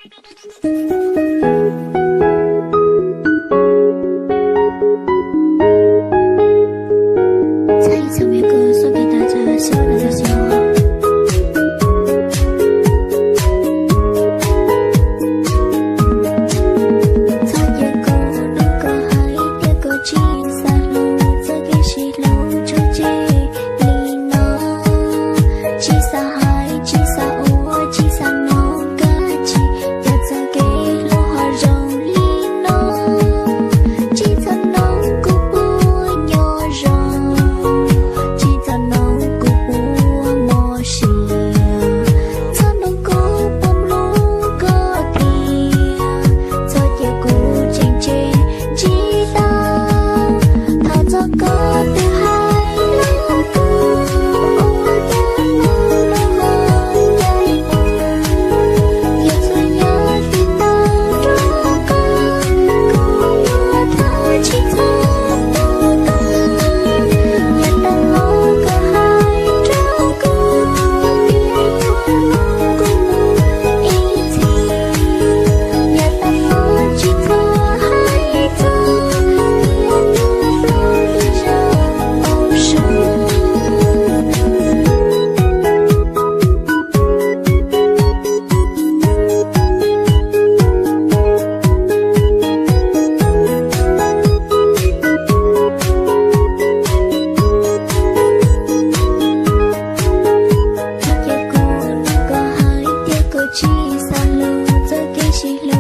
Txhob cia kuv hnov koj hais tias koj tsis xav hlub, txoj kev sib hlub tso tseg li no. Tsis xav hais, tsis xav ua, tsis xav mloog kab tsij, yog txoj kev hlub ho zoo li no. Tsis txhob mloog kuv puas nyob zoo, tsis txhob mloog kuv puas mob siab, txhob mloog kuv puas mloog koj tiag, txhob cia kuv tseem tseg tsis tau. Thov txog koj twb hais los kuv ua cas no los ho ncaim kuv, yog txhua yam twb tag nrho koj, kuv yuav thov tsis txhob hlub koj. Yog tau los koj hais rau kuv, tias yuav los kuv mus ib txhis. Yog tau los tsis txhob hais txog, tias yuav los twb yog au su. Txhob cia kuv hnov koj hais tias koj tsis xav hlub, txoj kev sib hlub